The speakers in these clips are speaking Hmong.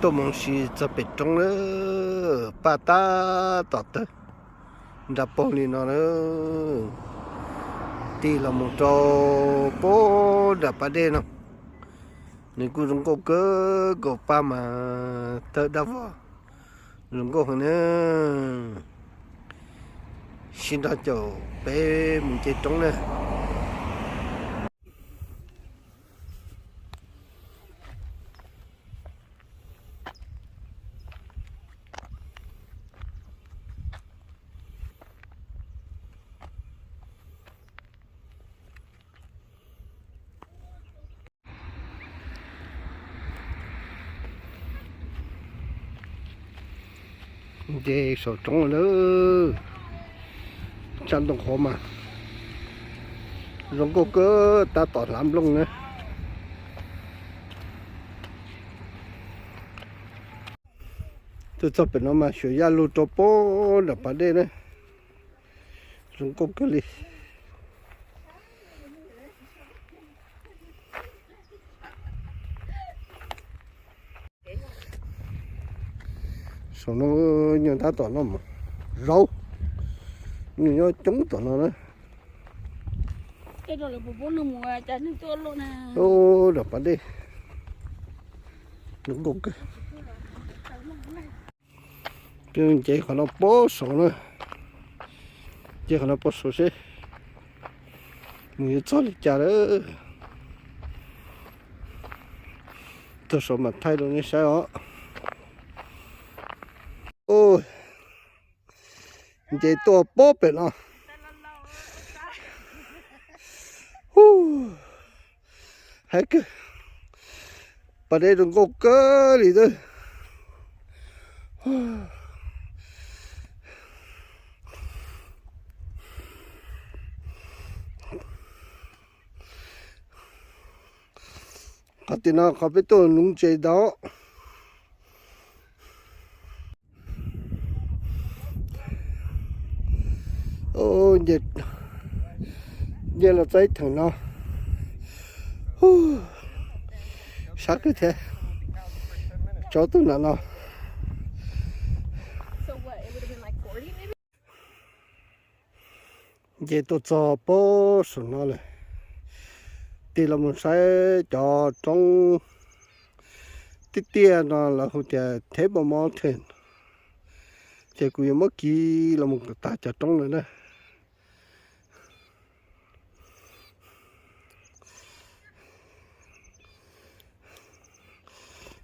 Tuaj mus si txog pem roob lawm, paj tab tom tawg nra paug li no na. Tig los mus rau puag nram pas dej no, nws kuj zoo nkauj kawg nkaus, paj mas tawg dab vog, zoo nkauj heev na. Sib nrog caum peb mus nce roob na. Nce saum roob lawm, tsa ntoo qhuav mas zoo nkauj kawg, tab tom hlav nplooj na. Tuaj txog pem no mas xyuas yaj lug rau puag nram pas dej na, zoo nkauj kawg li. Saum no nyuag tab tom noj mov, zaub, nyuag nyob coob tom no na. Nram pas dej, zoo nkauj kawg. Nce qhov no puag saud na, nce qhov no puag saud seb mus yuav txog li cas lawm. Txog saud mam thaij rau nej saib os. Nce tuaj puag pem no. Hais kawg, pas dej zoo nkauj kawg li xwb. Qhov tim no qhov peb tuaj nuv ntses ntau. Nce los txog ib theem no, sab kawg thiab, tsaus ntuj nram no. Nce tuaj txog puag saum no lawm, tig los mus saib cov roob tiaj tiaj no lawv hu tias Table Mountain, ces kuv yuav muab kiv los mus tas cov roob no na.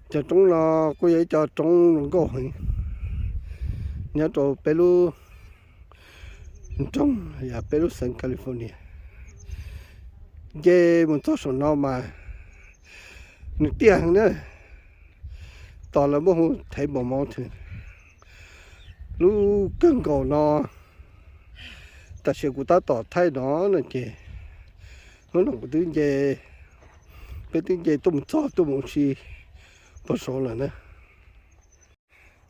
Cov roob no kuj yog ib co roob zoo nkauj heev nyob rau peb lub nroog, yog peb lub xeev California. Nce mus txog saum no mas nws tiaj heev na, tos lawv muab hu Table Mountain. Lub kawg nkaus no, tam sim kuv tab tom thaij no no ces, hnub no kuv twb nce, peb twb nce tuaj mus txog tuaj mus si puag saud lawm na.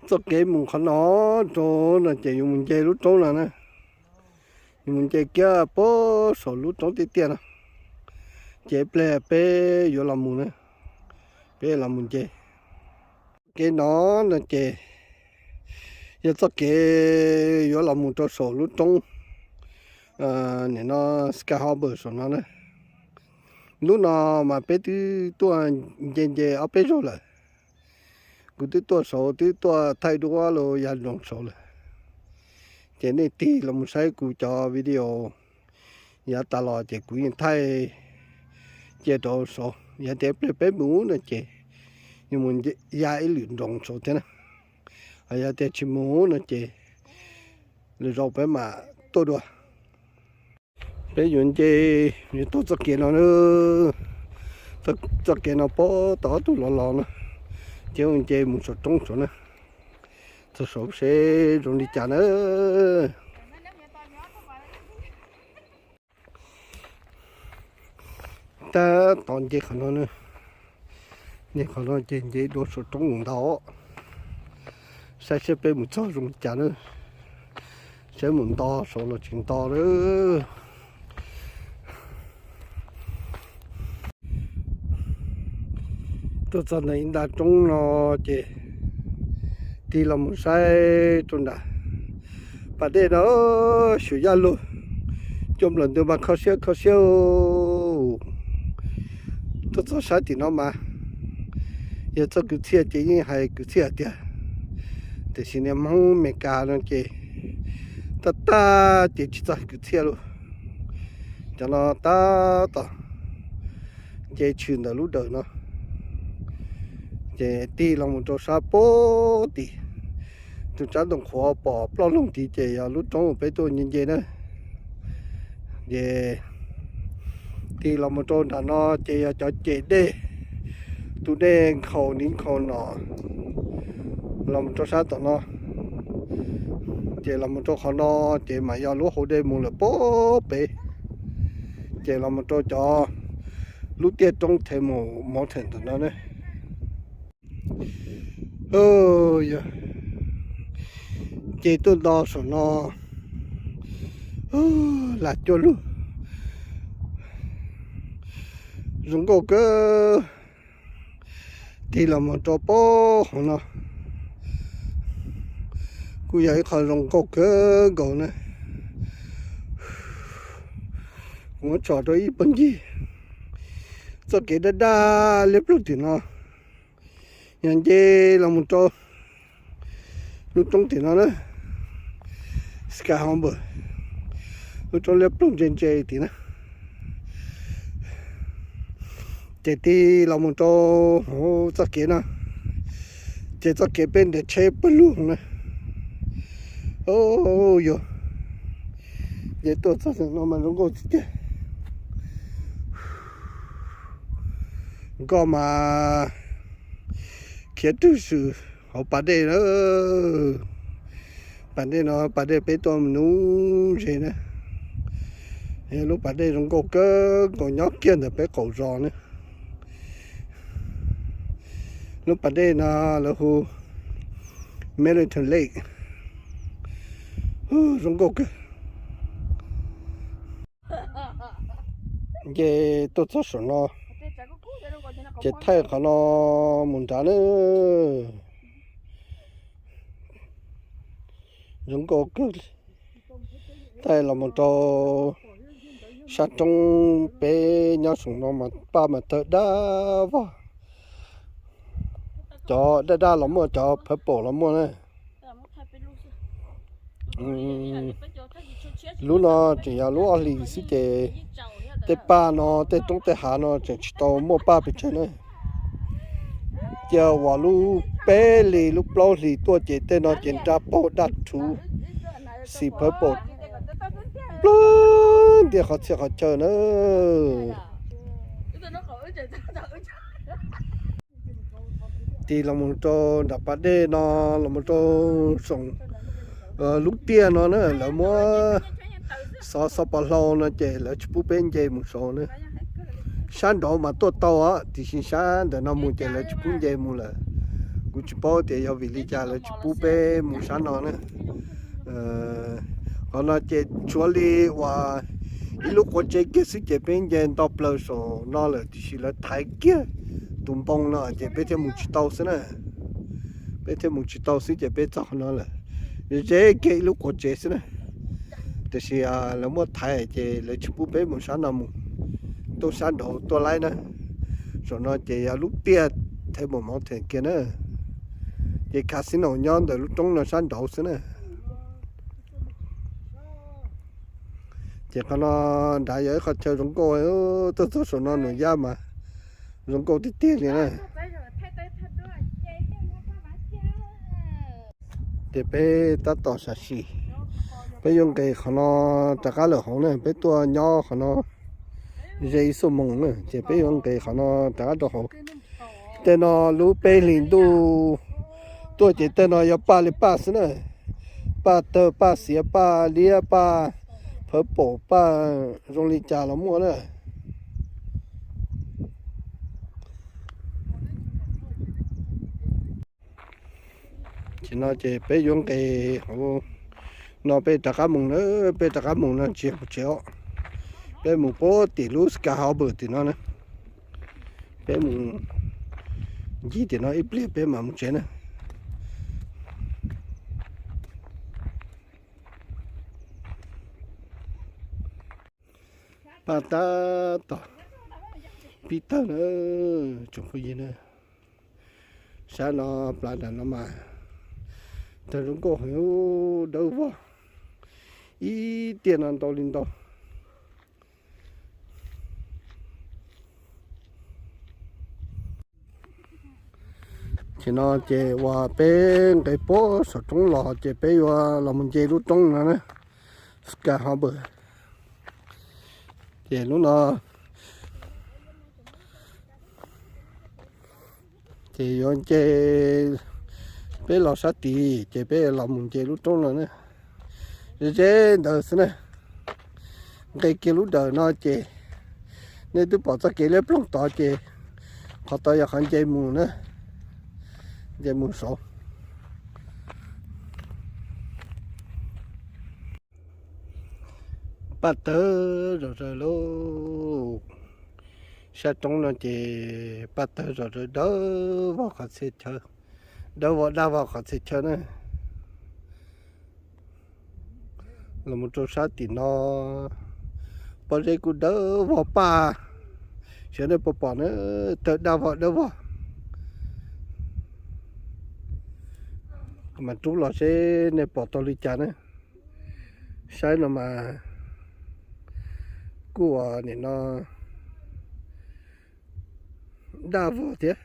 Txoj kev mus qhov no rau no ces yuav mus nce lub roob no na, yuav mus nce kiag puag saum lub roob tiaj tiaj no, ces ib pliag peb yuav los mus na, peb los mus nce. Kev no no ces yog txoj kev yuav los mus rau saum lub roob, nim no Sky Harbor saum no na. Lub no mas peb twb tuaj nce nce ob peb zaug lawm. Kuv twb tuaj saud, twb tuaj thaij duab los yav nroos saud lawm. Ces nej tig los mus saib kuv cov video yav tas los ces kuv yeej thaij cia rau saud. Yog tias pliag peb mus no ces yuav mus ya ib lwm nroos saud thiab na. Yog tias tsis mus no ces lwm zaus peb mam tuaj dua. Peb yuav nce, yuav taug txoj kev no, txoj kev no puag tom ob tug los los no, ces nce mus saum roob saud na. Txog saud seb zoo li cas na. Tab tom nce qhov no, nce qhov no ces nce dua saum roob mus ntau, saib seb peb mus txog zoo li cas na. Saib mus nto saud los tsis nto lawm. Tuaj txog ntawm ib nta roob no ces tig los mus saib rau nram pas dej no, xyuas yaj lug, cua nplawm ntws mas kho siab kho siab. Tuaj txog sab tim no mas yog txoj kwv txhiaj ces yeej hais kwv txhiaj tiag, tiam sis niag Hmoob Meskas no ces tab tag ces tsis txog kwv txhiaj lawm. Cov no tab tom nce tshwm ntawm lub dawm no, ces tig los mus rau sab pem tim tus tsab ntoo qhuav pom ploj loog tid ces yog lub roob uas peb tuaj nce nce na. Ces tig los mus rau nram no ces yog cov ceg dej, tus dej nkhaus ni nkhaus no los mus rau sab tom no, ces los mus rau qhov no ces mas yog lub hauv dej mus lawm pem pem, ces los mus rau cov lub tiaj roob thev mus mountain ntawm no ne. Yog ces tuaj nto saum no, lam cuaj lug, zoo nkauj kawg. Tig los mus rau pem hauv no kuj yog ib qho zoo nkauj kawg nkaus na. Kuv muab tsom rau ib pob ncig, txoj kev daj daj liab ploog tim no, yog nce los mus rau lub roob tim no na, Sky Harbor, lub roob liab ploog ntse ntse tim na. Ces tig los mus rau hauv txoj kev no, ces txoj kev peb ntiav tsheb pawg lug na. Yog ces tuaj txog no mas zoo nkauj tiag tiag. Nkoj mas khiav rwg zus hauv pas dej na. Pas dej no pas dej peb tuaj nuv ze na. Lub pas dej zoo nkauj kawg nkaus nyob kiag ntawm peb qaum zos na. Lub pas dej no lawv hu Meriton Lake, zoo nkauj kawg. Ces tuaj txog saum no, ces thaij qhov no mus nrad na. Zoo nkauj kawg. Thaij los mus rau sab roob peb nyob saum no mas paj mas tawg daj vog. Cov daj daj los muaj, cov purple los muaj na. Lub no tseem yog lub ob hlis xwb ces tej paj no, tej roob tej hav no tseem tsis tau muaj paj pes tsawg na. Cia uas lub peb hlis lub plaub hlis tuaj ces tej no ces nra paug daj rhuv, xim purple nplawg ntiaj qhov txhia qhov chaw na. Tig los mus rau nram pas dej no, los mus rau saum lub tiaj no na, lawv muab xov xov pov hlau no ces lawv tsis pub peb nce mus saud na. Sab nraud mas tuaj tau, tiam sis sab ntawm no mus ces lawv tsis pub nce mus lawm. Kuv tsis paub tias yog vim li cas lawv tsis pub peb mus sab no na. Qhov no ces tshuav li uas ib lub quav tsev kiag xwb ces peb nce nto plaws saum no lawm, tiam sis lawv thaiv kiag tus npoo no ces peb thiaj mus tsis tau xwb na. Peb thiaj mus tsis tau xwb ces peb txog qhov no lawm. Ze kiag ib lub quav tsev xwb na. Tiam sis lawv muab thaiv ces lawv tsis pub peb mus sab no mus, tuaj sab nraud tuaj laib na. Saum no ces yog lub tiaj Table Mountain kiag na. Ces casino nyob ntawm lub roob no sab nraud xwb na. Ces qhov no nrad yog ib qhov chaw zoo nkauj, tuaj txog saum no nws yaj mas zoo nkauj tiag tiag li na. Ces peb tab tom sam sim, peb yuav nqis qhov no rov qab lawm hauv na, peb tuaj nyob qhov no ze ib xuab moos na, ces peb yuav nqis qhov no rov qab rau hauv. Tej no lub peb hlis ntuj tuaj ces tej no yog paj li paj xwb na, paj tawg, paj xiav, paj liab, paj purple, paj zoo li cas los muaj na. Ces no ces peb yuav nqis hauv no peb rov qab mus na, peb rov qab mus no tsis yog mus tsev os. Peb mus puag tim lub Sky Harbor tim no na. Peb mus Ncig tiam no ib pliag peb mam mus tsev na. Paj tab tom pib tawg na, tsoom phooj ywg na. Sab no plas nram no mas tawg zoo nkauj heev, dawb vog ib tiam no ntau li ntau. Ces no ces uas peb nqes puag saum roob los ces peb yuav los mus nce lub roob no na, Sky Harbor. Ces lub no ces yuav nce, peb los sab tid ces peb los mus nce lub roob no na. Ze ze ntawd xwb na. Nqes kiag lub dawm no ces nej twb pom txoj kev liab ploog tod ces qhov tod yog qhov nce mus na, nce mus saud. Paj tawg zom zaws lauj. Sab roob no ces paj tawg zom zaws dawb vog qhov txhia chaw, dawb vog daj vog qhov txhia chaw na. Los mus rau sab tim no, pob zeb kuj dawb vog paj, xyov nej puas pom na, tawg daj vog dawb vog. Mas rub los seb nej pom tau li cas na. Saib no mas kuj ua nim no daj vog thiab.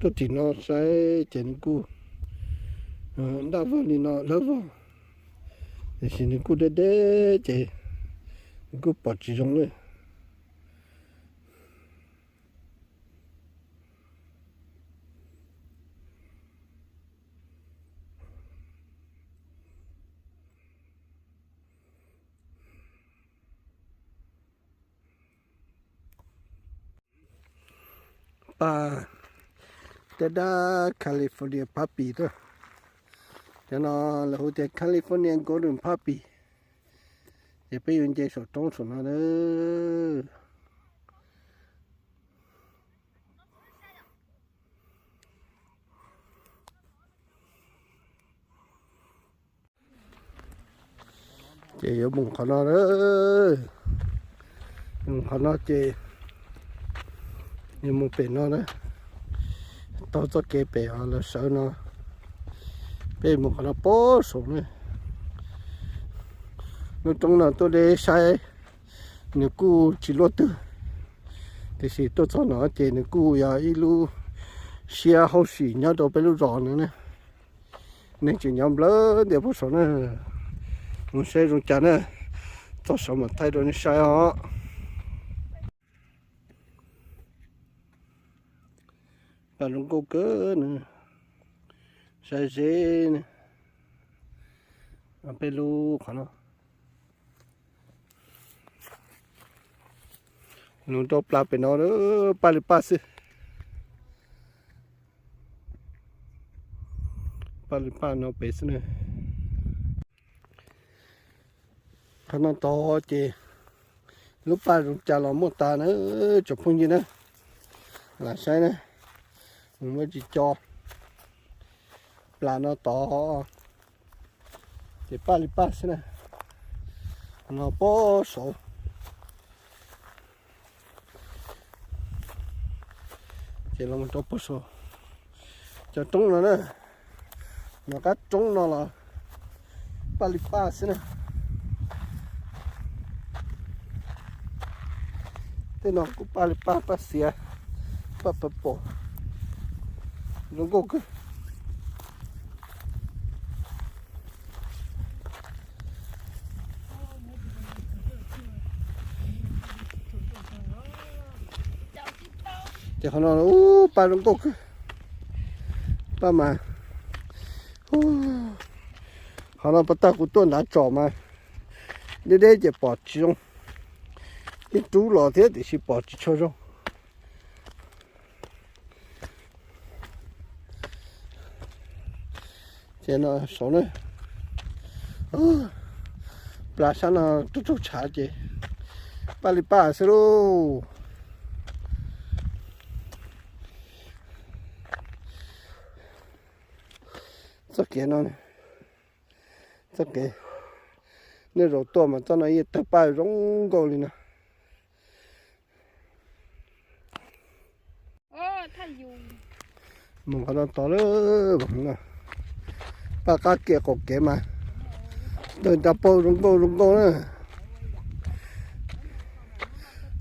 Tuaj tim no saib ces nws kuj daj vog li no dawb vog, tiam sis nws kuj deb deb ces nws kuj pom tsis zoo li. Paj, tej dab California Poppy na. Cov no lawv hu tias California Golden Poppy. Ces peb yuav nce saum roob saum no na. Ces yuav mus qhov no, mus qhov no ces yuav mus pem no na, taug txoj kev pem lawv sawv no, peb mus qhov no puag saud na. Lub roob no tuaj deb saib nws kuj tsis luaj twg, tiam sis tuaj txog no ces nws kuj yog ib lub siab hauj sim nyob rau peb lub zos no na. Neeg tseem nyob nplawg ntias puag saud na, mus saib zoo cas na, txog saud mam thaij rau nej saib os. Paj zoo nkauj kawg na, saib ze na, peb lub qhov no. Nws rau plas pem no, paj li paj xwb. Paj li paj no pem xwb na. Qhov no tod ces lub paj zoo cas los muaj tas na, tsoom phooj ywg na. Lam saib na, nws muaj tsis co. Plas no tod ces paj li paj xwb na. No puag saud. Ces los rau puag saud cov roob no na, nov qab roob no los paj li paj xwb na. Tej no kuj paj li paj, paj xiav, paj pawv pom, zoo nkauj kawg. Ces qhov no ub paj zoo nkauj kawg, paj mas, qhov no puas tag kuv tuaj ntav tsom mas deb deb ces pom tsis zoo, yeej rub los thiab tiam sis pom tsis tshua zoo. Ces no saud na, plas sab no raug raug tshav ces paj li paj xwb lauj. Txoj kev no, txoj kev nej zaum tuaj mas txoj no yeej tawg paj zoo nkauj li no. Mus qhov no tod lawm, paj qab kiag qaum kev mas tawg nra paug zoo nkauj zoo nkauj na.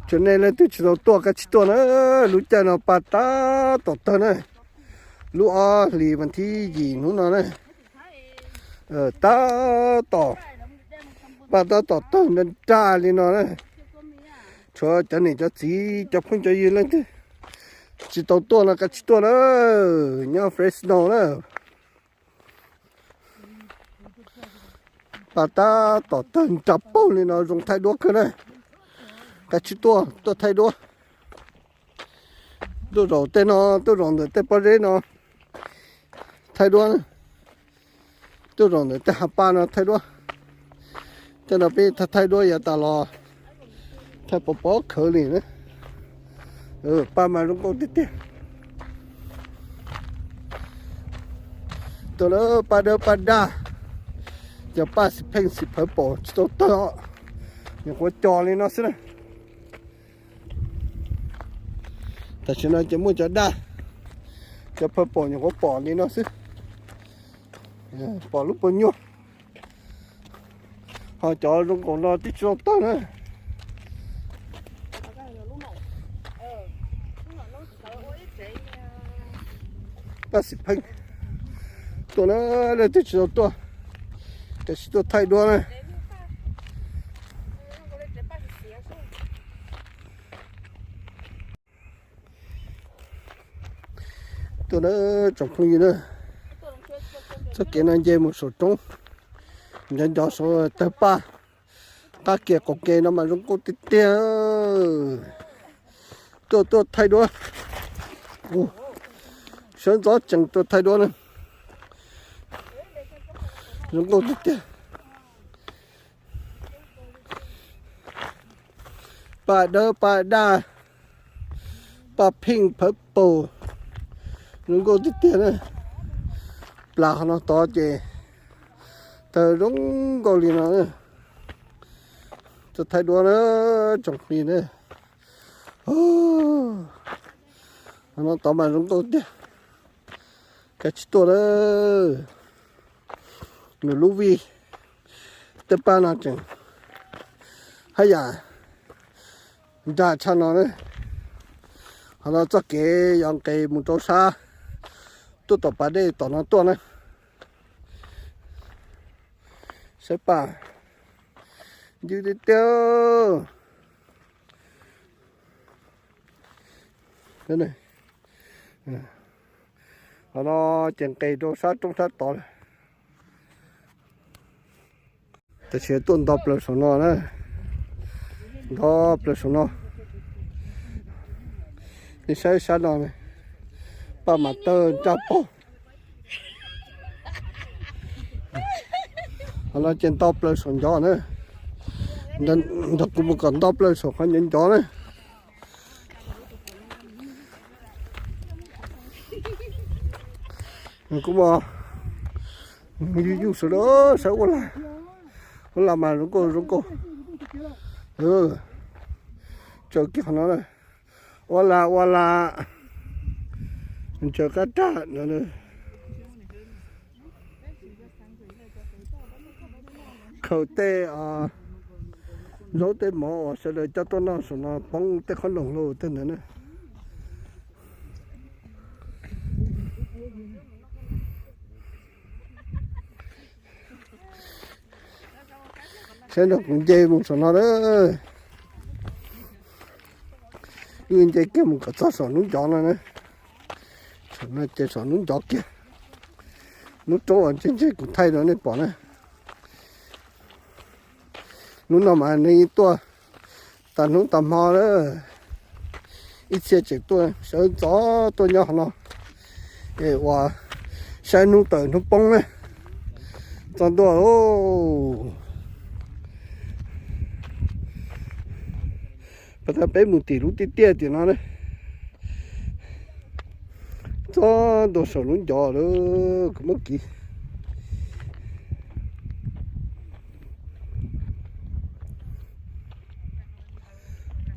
Tseem nej leej twg tsis tau tuaj kav tsij tuaj na, lub caij no paj tab tom tawg na. Lub ob hlis vas thib yim hnub no na, tab tom, paj tab tom tawg nra nra li no na. Tshuav cov niam cov txiv cov phooj cov ywg leej twg tsis tau tuaj no kav tsij tuaj na, nyob Fresno na. Paj tab tom tawg nra paug li no zoo thaij duab kawg na. Kav tsij tuaj, tuaj thaij duab. Tuaj zaum tej no, tuaj zaum ntawm tej pob zeb no thaij duab, tuaj zaum ntawm tej hav paj no thaij duab. Tej no peb thaij duab yav tas los thaij pov pob khawv li na. Paj mas zoo nkauj tiag tiag. Tuaj lawm paj dawb paj daj, cov paj xim pheej xim phawv pom tsis tau tawg, nyuam qhuav co li no xwb na. Tam sim no ces muaj cov daj, cov phawv pom nyuam qhuav pom li no xwb, pom lub puas nyuaj. Ho cov zoo nkaus no twb tsis tau tawg na. Paj xim pheej tuaj na, leej twg tsis tau tuaj, kav tsij tuaj thaij duab na. Tuaj na tsoom phooj ywg na, txoj kev no nce mus saum roob, nco nco saum tawg paj, qab kev qaum kev no mas zoo nkauj tiag tiag. Tuaj tuaj thaij duab, sawv ntxov tsees tuaj thaij duab na, zoo nkauj tiag tiag. Paj dawb paj daj, paj pheej phawv paug, zoo nkauj tiag tiag na. Plas qhov no tod ces tawg zoo nkauj li no na. Tuaj thaij duab na tsoom phooj ywg na. Qhov no tod mas zoo nkauj tiag. Kav tsij tuaj na. Nws lub vij tej paj no tseem haj yam nra tshaj no na. Qhov no txoj kev yog nqes mus rau sab tuaj tom pas dej tom no tuaj na. Saib paj ncw tiag tiag. Qhov no ces nqes rau sab roob sab tod lawm. Tam sim tuaj nto plaws saum no na, nto plaws saum no. Nej saib sab no, paj mas tawg nra paug. Qhov no ces nto plaws saum ncov na, nrog kuv mus kom nto plaws saum qhov ncov ncov na. Kuv mas yuj yuj sawv daws saib ua lag, ua lag mas zoo nkauj zoo nkauj. Tsaws kiag qhov no na, ua lag ua lag, tsaws qab rag no. Khaws tej zaub tej mov uas sawv daws coj tuaj noj saum no poob tej qhob noom lauj tej ntawd na. Saib nrog kuv nce mus saum no na. Wb nce kiag mus kom txog saum hnub ncov no na. Saum no ces saum hnub ncov kiag. Hnub roob uas ntseg ntseg kuv thaij rau nej pom na. Hnub no mas nws tuaj tas hnub tas hmo na. Ib txhia tseem tuaj sawv ntxov tuaj nyob qhov no es uas saib hnub tawm hnub poob na. Txog ntua, pas tas peb mus tim lub tiaj tiaj tim no na. Txog ntua saum lub ncov lawm kuv muab kiv.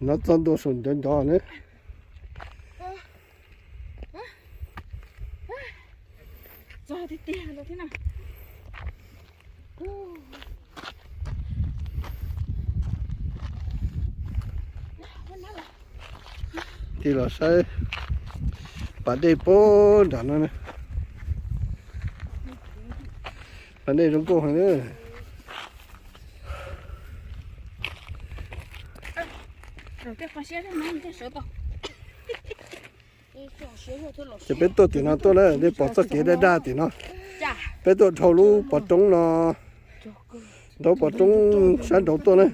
No txog ntua saum ncov ncov ne. Txog tiag tiag lawm thiab na. Tig los saib pas dej puag nram no na. Pas dej zoo nkauj heev na. Ces peb tuaj tim no tuaj na, nej pom txoj kev daj daj tim no. Peb tuaj dhau lub pov roob no, dhau pov roob sab nraud tuaj na.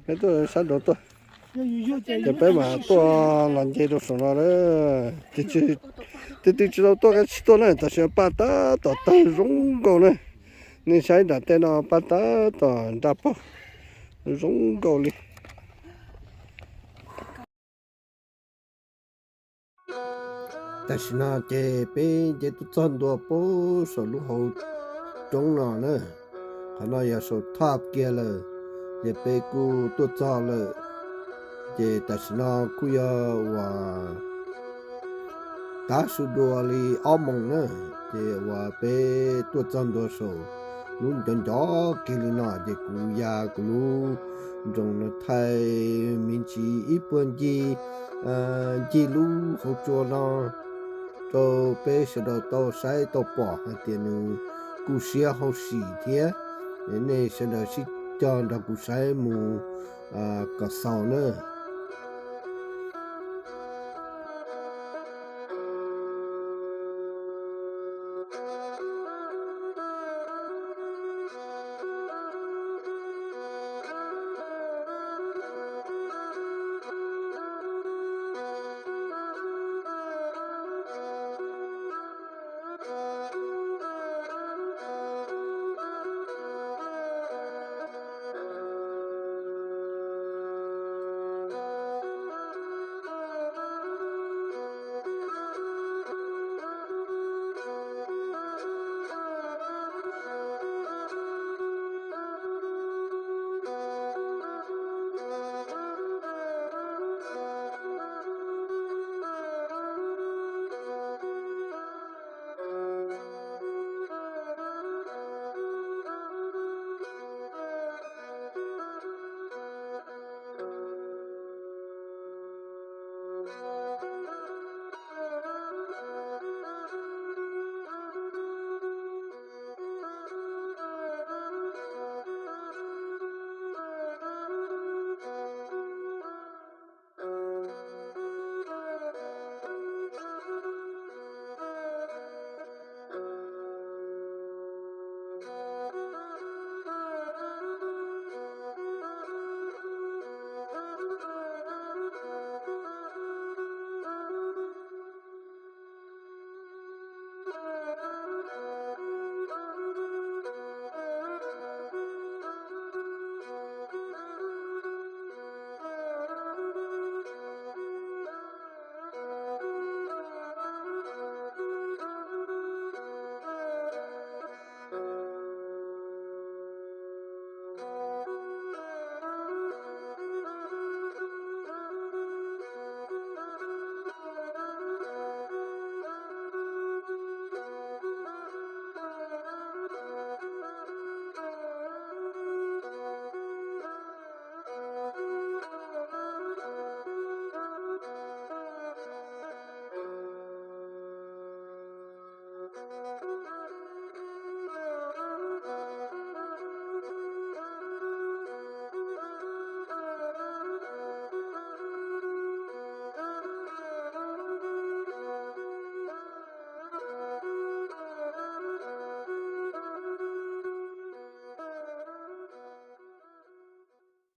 Peb tuaj sab nraud tuaj, ces peb mam tuaj los nce rau saum no na. Tus twg tsis tau tuaj kav tsij tuaj na, tam sim no paj tab tom tawg zoo nkauj na. Nej saib nram tej no paj tab tom nra paug zoo nkauj li. Tam sim no ces peb nce tuaj txog ntua puag saum lub hauv roob no na. Qhov no yog saum thaj kiag lawm, ces peb kuj tuaj txog lawm. Ces tam sim no kuj yog uas tav su dua li ob moos na, ces uas peb tuaj txog ntua saum lub ncov ncov kiag li no ces kuv ya kuv lub nroos no thaij me ntsis ib puag ncig, ncig lub hauv tsua no rau peb sawv daws tau saib tau pom hais tias nws kuj siab hauj sim thiab. Nej sawv daws sib cog nrog kuv saib mus kom xaus na.